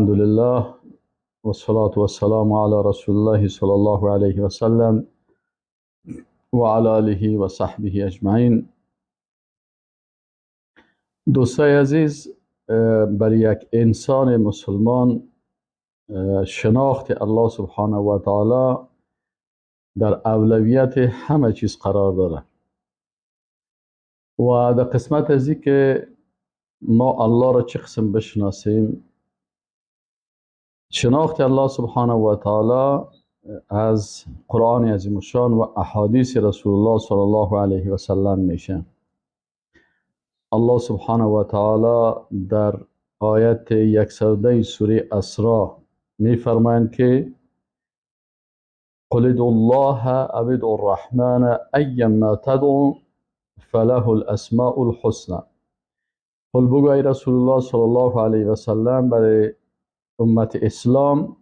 الحمدلله و الصلاة و السلام علی رسول الله صلی الله علیه و سلم و علی آله و صحبه اجمعین. دوستای عزیز، برای یک انسان مسلمان شناخت الله سبحانه و تعالی در اولویت همه چیز قرار داره و در قسمت ازی که ما الله را چه قسم بشناسیم، شناخت الله سبحانه و تعالی از قرآن عظیم الشان و احادیث رسول الله صلی الله علیه و سلم میشه. الله سبحانه و تعالی در آیت 110 سوره اسراء میفرمایند که قل ادعوا الله او ادعوا الرحمن ایما تدعوا فله الاسماء الحسنى. قل بگو ای رسول الله صلی الله علیه و سلم برای امت اسلام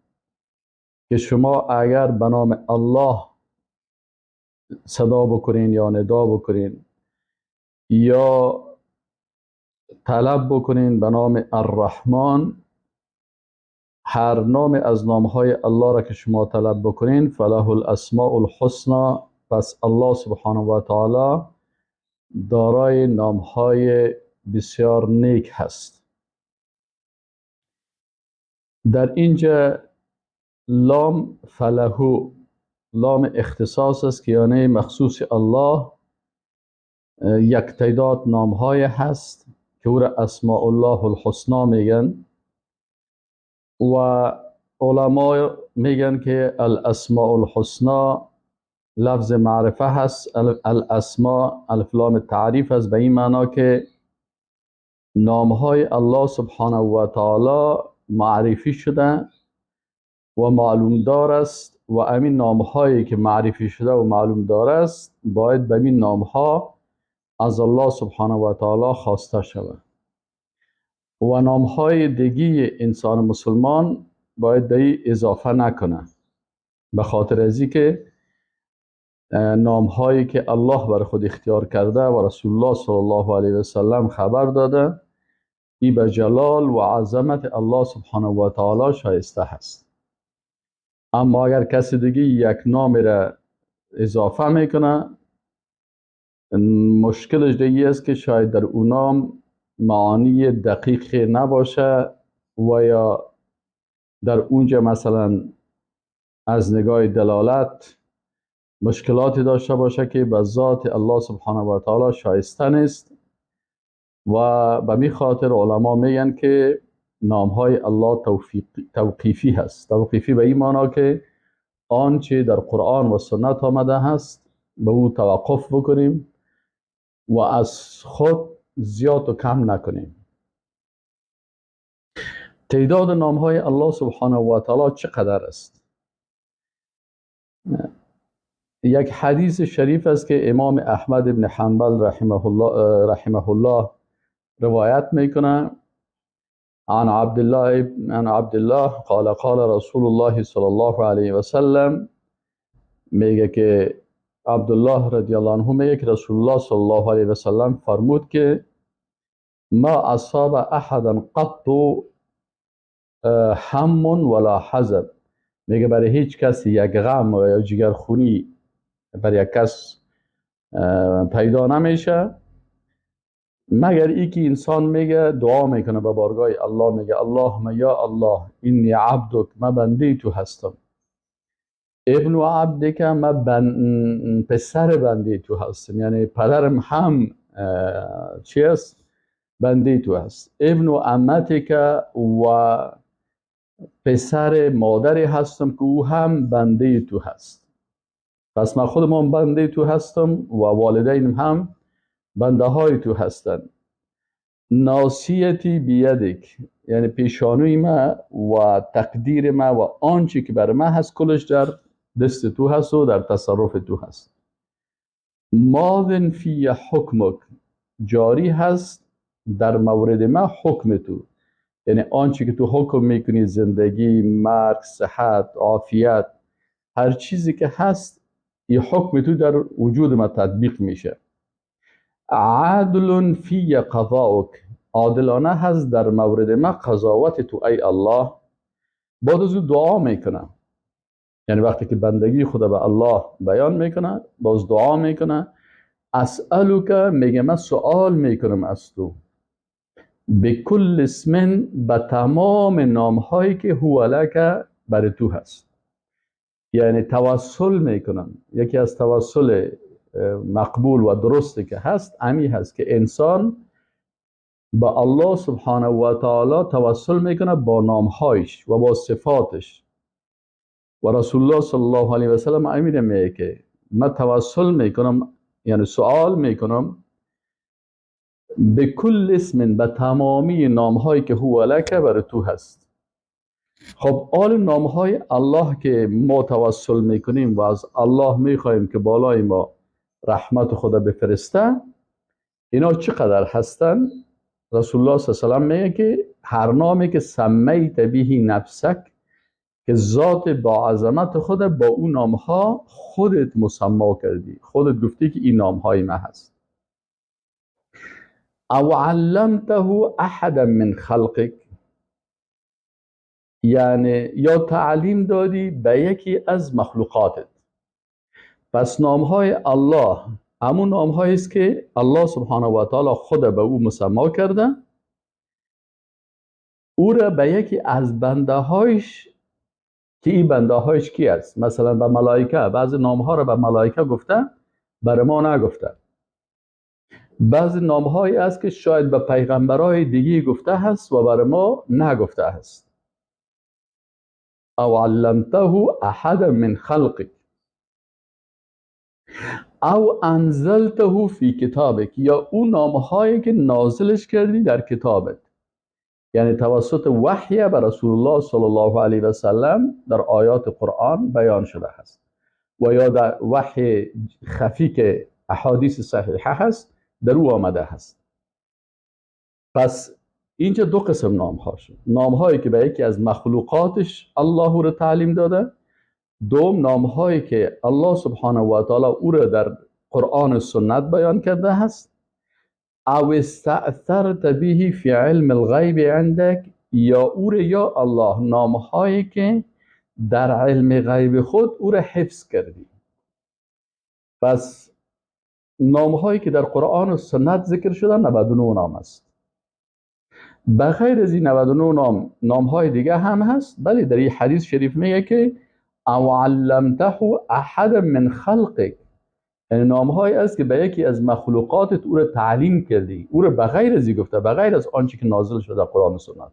که شما اگر به نام الله صدا بکنین یا ندا بکنین یا طلب بکنین به نام الرحمن، هر نام از نامهای الله را که شما طلب بکنین، فله الاسماء الحسنى، پس الله سبحانه و تعالی دارای نامهای بسیار نیک هست. در اینجا لام فلهو لام اختصاص است که یعنی مخصوص الله یک تعداد نامهای هست که او را اسماء الله الحسنا میگن و علما میگن که الاسماء الحسنا لفظ معرفه هست، الاسماء الف لام تعریف است، به این معنا که نامهای الله سبحانه و تعالی معرفی شده و معلوم دار است و همین نامهایی که معرفی شده و معلوم دار است باید به این نامها از الله سبحانه و تعالی خواسته شود و نامهای دیگه انسان مسلمان باید به این اضافه نکنه، به خاطر ازی که نامهایی که الله بر خود اختیار کرده و رسول الله صلی الله علیه و سلم خبر داده ای به جلال و عظمت الله سبحانه و تعالی شایسته هست. اما اگر کسی دیگه یک نام را اضافه میکنه، مشکلش دیگه است که شاید در اون نام معانی دقیق نباشه و یا در اونجا مثلا از نگاه دلالت مشکلاتی داشته باشه که به ذات الله سبحانه و تعالی شایسته نیست و به می خاطر علما میگن که نامهای الله توقیفی هست. توقیفی به این معنا که آنچه در قرآن و سنت آمده هست به او توقف بکنیم و از خود زیاد و کم نکنیم. تعداد نامهای الله سبحانه و تعالی چقدر است؟ یک حدیث شریف است که امام احمد بن حنبل رحمه الله روایت میکنه عن عبد الله قال قال رسول الله صلی الله علیه و سلم، میگه که عبدالله رضی الله عنه میگه که رسول الله صلی الله علیه و سلم فرمود که ما اصاب احدا قط هم ولا حزن. میگه برای هیچ کسی یک غم و یا جگرخونی برای یک کس پیدا نمیشه مگر ای که انسان میگه دعا میکنه به بارگاه الله، میگه اللهم یا الله انی عبدک، من بنده تو هستم، ابن عبدک، من پسر بنده تو هستم، یعنی پدرم هم چی است؟ بنده تو هست، ابن امتک و پسر مادری هستم که او هم بنده تو هست. پس من خودم بنده تو هستم و والدینم هم بنده های تو هستند. ناصیتی بیدک، یعنی پیشانوی ما و تقدیر ما و آنچه که بر ما هست کلش در دست تو هست و در تصرف تو هست. ماض فی حکمک، جاری هست در مورد ما حکم تو، یعنی آنچه که تو حکم میکنی، زندگی، مرگ، صحت، عافیت، هر چیزی که هست این حکم تو در وجود ما تطبیق میشه. عدل فی قضاءک، عادلانه هست در مورد ما قضاوت تو ای الله. بعد از او دعا میکنه، یعنی وقتی که بندگی خود به الله بیان میکنه باز دعا میکنه. اسألک، میگه من سوال میکنم از تو، بکل اسم، به تمام نامهایی که هو لک، برای تو هست. یعنی توسل میکنم. یکی از توسل مقبول و درستی که هست امی هست که انسان با الله سبحانه و تعالی توسل میکنه با نامهایش و با صفاتش. و رسول الله صلی الله علیه و سلم امیر میگه که من توسل میکنم، یعنی سوال میکنم، به کل اسم، به تمامی نامهایی که هو لک، برای تو هست. خب آل نامهای الله که ما توسل میکنیم و از الله میخواهیم که بالای ما رحمت خدا بفرسته، اینا چقدر هستن؟ رسول الله صلی الله علیه و سلم میگه که هر نامی که سمیت به نفسک، که ذات با عظمت خود با اون نامها خودت مسما کردی، خودت گفتی که این نامهای ما هست. او علمته احدا من خلقک، یعنی یا تعلیم دادی به یکی از مخلوقاتت. پس نامهای الله همون نامهایی است که الله سبحانه و تعالی خود به او مسما کرده، او را به یکی از بنده هایش، که این بنده هایش کی است؟ مثلا به ملائکه، بعض نامها را به ملائکه گفته، برای ما نگفته. بعض نامهایی است که شاید به پیغمبرای دیگه گفته هست و برای ما نگفته هست. او علمته احدا من خلقک او انزلته فی کتابک، یا اون نامهایی که نازلش کردی در کتابت، یعنی توسط وحی بر رسول الله صلی الله علیه و سلم در آیات قرآن بیان شده هست، و یا در وحی خفی که احادیث صحیحه هست در او آمده هست. پس اینجا دو قسم نام ها شد: نام هایی که به یکی از مخلوقاتش الله او را تعلیم داده، دوم نام هایی که الله سبحانه و تعالی او را در قرآن و سنت بیان کرده هست. او استأثرت به فی علم الغیب عندک، یا او را یا الله نام هایی که در علم غیب خود او را حفظ کردی. پس نام هایی که در قرآن و سنت ذکر شده 99 نام است. بغیر از این 99 نام، نام های دیگه هم هست، ولی در این حدیث شریف میگه که او علمته احد من خلقک، یعنی نام هایی است که به یکی از مخلوقاتت او را تعلیم کردی، او را بغیر از این گفته، بغیر از آنچه که نازل شده در قرآن و سنت.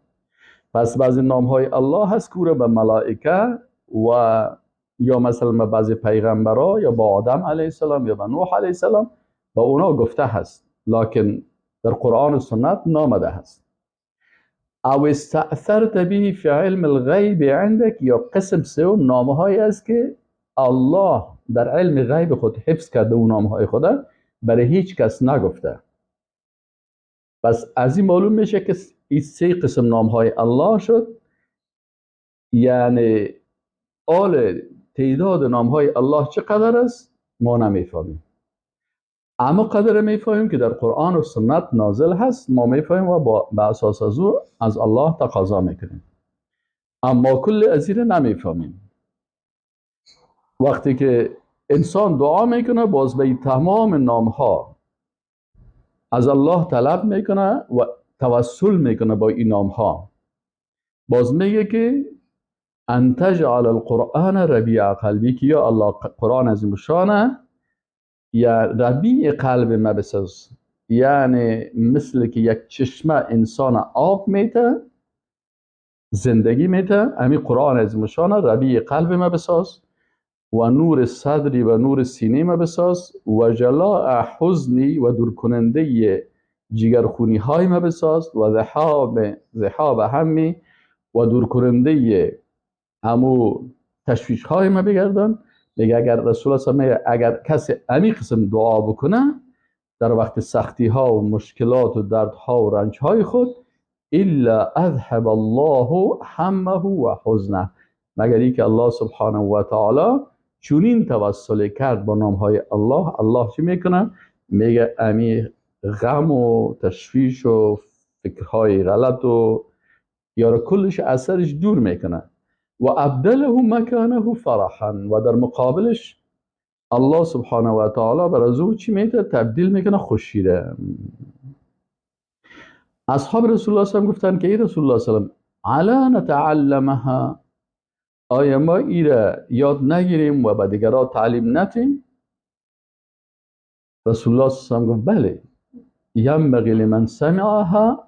پس بعضی نام های الله هست که او را به ملائکه و یا مثلا به بعضی پیغمبرا یا با آدم علیه السلام یا به نوح علیه السلام با اونا گفته هست، لکن در قرآن و سنت نامده هست. او استأثرت به فی علم الغیب عندک، یا قسم سوم نامه هایی است که الله در علم غیب خود حفظ کرده و نامه های خود برای هیچ کس نگفته. پس از این معلوم میشه که این سه قسم نام های الله شد، یعنی آل تعداد نام های الله چقدر است ما نمیفهمیم، اما قدر میفهمیم که در قرآن و سنت نازل هست، ما میفهمیم و با اساس از او از الله تقاضا میکنیم، اما کل از این نمیفهمیم. وقتی که انسان دعا میکنه باز به تمام نام ها از الله طلب میکنه و توسل میکنه با این نام ها، باز میگه که ان تجعل القرآن ربیع قلبی، که یا الله قرآن عظیم الشانه یا ربیع قلب ما بساز، یعنی مثل که یک چشمه انسان آب میته زندگی میته، همین قرآن عظیم الشانه ربیع قلب ما بساز و نور صدری و نور سینه ما بساز و جلاء حزنی و دور کننده جگرخونی های ما بساز و ذهاب همی و دور کننده همو تشویش های ما بگردان. میگه اگر رسول الله اگر کسی امی قسم دعا بکنه در وقت سختی ها و مشکلات و دردها و رنج های خود، الا اذهب الله همه و حزنه، مگر اینکه الله سبحانه و تعالی چونین توسل کرد با نام های الله، الله چی میکنه؟ میگه امی غم و تشویش و فکرهای غلط و یا کلش اثرش دور میکنه. و ابدله مکانه فرحا، و در مقابلش الله سبحانه و تعالی بر از او چی میده؟ تبدیل میکنه خوشی ره. اصحاب رسول الله صلی الله علیه و گفتن که ای رسول الله صلی الله علیه و علا نتعلمها، آیا ما ایره یاد نگیریم و به دیگران تعلیم ندیم؟ رسول الله صلی الله علیه و گفت بله، ینبغی لمن سمعها،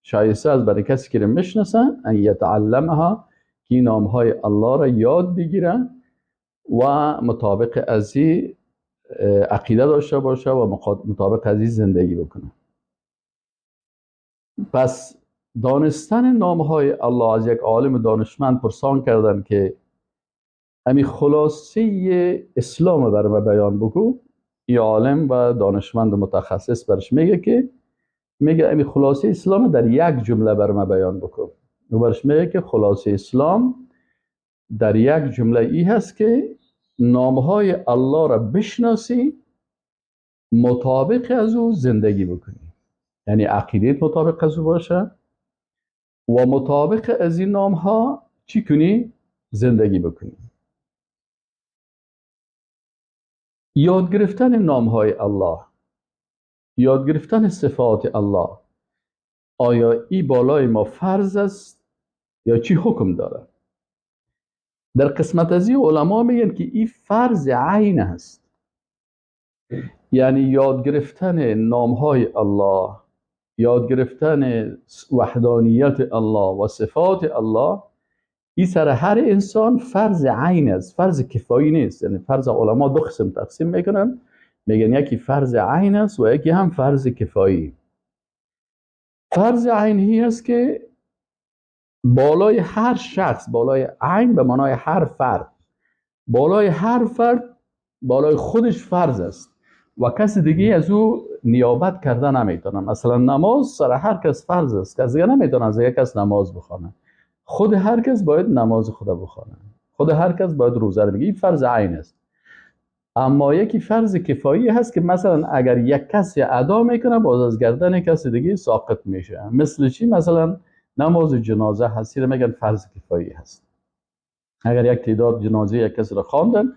شایسته از برای کسی که میشناسن، ان یتعلمها، که نامهای الله را یاد بگیرن و مطابق از این عقیده داشته باشه و مطابق از این زندگی بکنه. پس دانستن نامهای الله، از یک عالم دانشمند پرسان کردن که امی خلاصه اسلام بر ما بیان بکو. ای عالم و دانشمند متخصص برش میگه که میگه امی خلاصه اسلام در یک جمله بر ما بیان بکو. و برش میگه که خلاصه اسلام در یک جمله ای هست که نامهای الله را بشناسی، مطابق از او زندگی بکنی، یعنی عقیدت مطابق از او باشه و مطابق از این نامها چی کنی؟ زندگی بکنی. یاد گرفتن نامهای الله، یاد گرفتن صفات الله، آیا ای بالای ما فرض است یا چی حکم داره؟ در قسمت از این علما میگن که این فرض عین است، یعنی یاد گرفتن نامهای الله، یاد گرفتن وحدانیت الله و صفات الله، این سر هر انسان فرض عین است، فرض کفایی نیست. یعنی فرض علما دو قسم تقسیم میکنن، میگن یکی فرض عین است و یکی هم فرض کفایی. فرض عینی است که بالای هر شخص، بالای عین به معنای هر فرد، بالای هر فرد بالای خودش فرض است و کسی دیگه از او نیابت کرده نمیتونه. مثلا نماز سر هر کس فرض است، کسی دیگه نمیتونه از یک کس نماز بخونه، خود هر کس باید نماز خود بخونه، خود هر کس باید روزه رو بگیره، این فرض عین است. اما یکی فرض کفایی هست که مثلا اگر یک کسی ادا میکنه باز از گردن کسی دیگه ساقط میشه. مثل چی؟ مثلا نماز جنازه هست، میگن فرض کفایی هست. اگر یک تعداد جنازه یک کسی را خواندن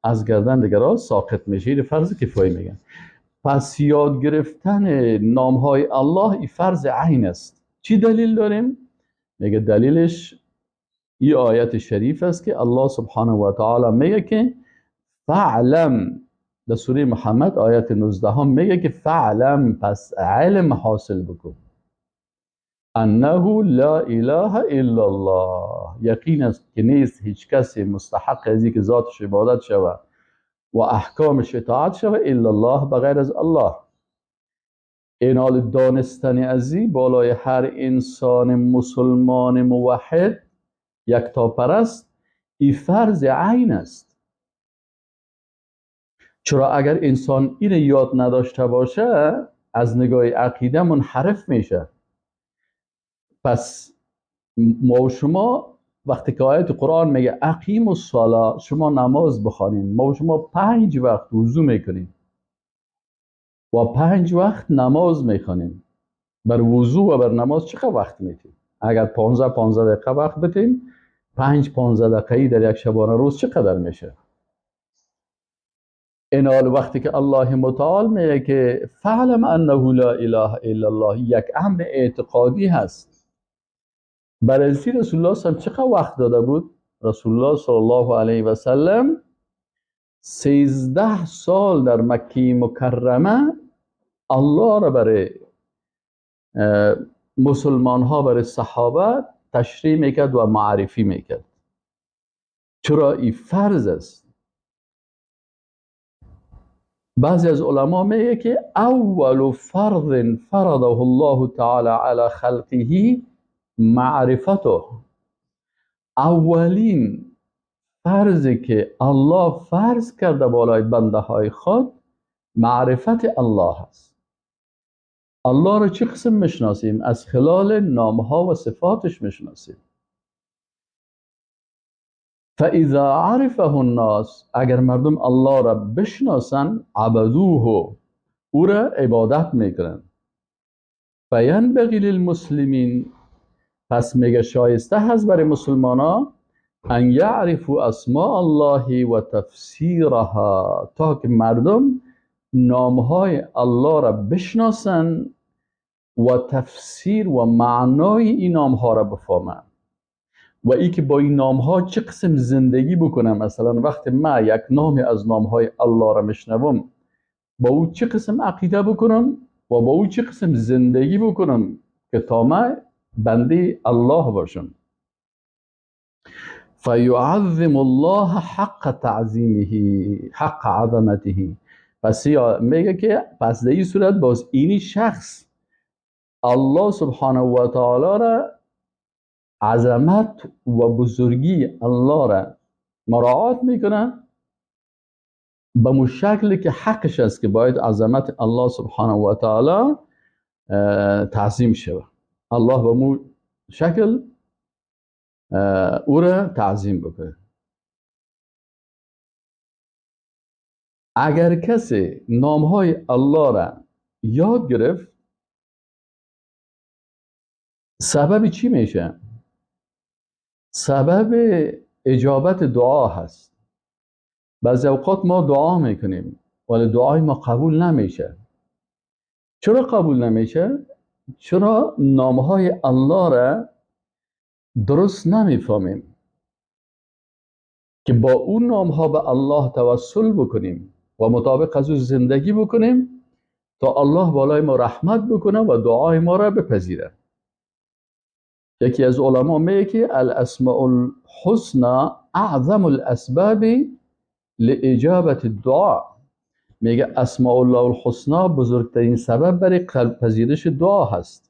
از گردن دیگران ساقط میشه، این فرض کفایی میگن. پس یاد گرفتن نامهای الله این فرض عین است. چی دلیل داریم؟ میگه دلیلش این آیت شریف است که الله سبحانه و تعالی میگه که فعلم، در سوره محمد آیت 19 هم میگه که فعلم، پس علم حاصل بکن، انه لا اله الا الله، یقین است که نیست هیچ کسی مستحق از اینکه ذاتش عبادت شود و احکامش اطاعت شود الا الله، بغیر از الله. این حال دانستن ازی بالای هر انسان مسلمان موحد یکتاپرست ای فرض عین است. چرا اگر انسان این یاد نداشته باشه از نگاه عقیده منحرف میشه. پس ما و شما وقتی که آیت قرآن میگه اقیم الصلاة، شما نماز بخوانین، ما و شما 5 وقت وضو میکنیم و 5 وقت نماز میخوانیم. بر وضو و بر نماز چقدر وقت میتیم؟ اگر 15 دقیقه وقت بتیم، 5 دقیقه در یک شبانه روز چقدر میشه؟ این حال وقتی که الله متعال میگه که فعلم انه لا اله الا الله، یک امر اعتقادی هست. برای رسول الله صلی الله علیه و چقدر وقت داده بود؟ رسول الله صلی الله علیه و سلم 13 سال در مکه مکرمه الله را برای مسلمان ها، برای صحابه تشریح میکرد و معرفی میکرد. چرا؟ این فرض است. بعضی از علما میگه که اول فرض فرضه الله تعالی علی خلقه معرفته، اولین فرضی که الله فرض کرده بالای بنده های خود معرفت الله است. الله را چه قسم میشناسیم؟ از خلال نامها و صفاتش میشناسیم. فاذا عرفه الناس، اگر مردم الله را بشناسن، عبدوه، او را عبادت میکنن. فینبغی للمسلمین، پس میگه شایسته هست برای مسلمان ها ان یعرفوا اسماء الله و تفسیرها، تا که مردم نامهای الله را بشناسن و تفسیر و معنای این نامها را بفهمن و ای که با این نامها چه قسم زندگی بکنم. مثلا وقتی من یک نامی از نامهای الله را میشنوم، با او چه قسم عقیده بکنم و با او چه قسم زندگی بکنم که تا من بنده الله باشم. فیعظم الله حق تعظیمه حق عظمته. پس میگه که پس در این صورت باز اینی شخص الله سبحانه و تعالی را، عظمت و بزرگی الله را مراعات میکنه به مشکلی که حقش است که باید عظمت الله سبحانه و تعالی تعظیم شود. الله به مو شکل او را تعظیم بکنه. اگر کسی نامهای الله را یاد گرفت، سبب چی میشه؟ سبب اجابت دعا هست. بعضی اوقات ما دعا میکنیم ولی دعای ما قبول نمیشه. چرا قبول نمیشه؟ چرا نامهای الله را درست نمیفهمیم که با اون نامها به الله توسل بکنیم و مطابق از او زندگی بکنیم تا الله بالای ما رحمت بکنه و دعای ما را بپذیره. یکی از علما میگه که الاسماء الحسنى اعظم الاسباب لاجابت الدعاء. میگه اسماء الله الحسنى بزرگترین سبب برای قلب پذیرش دعا هست.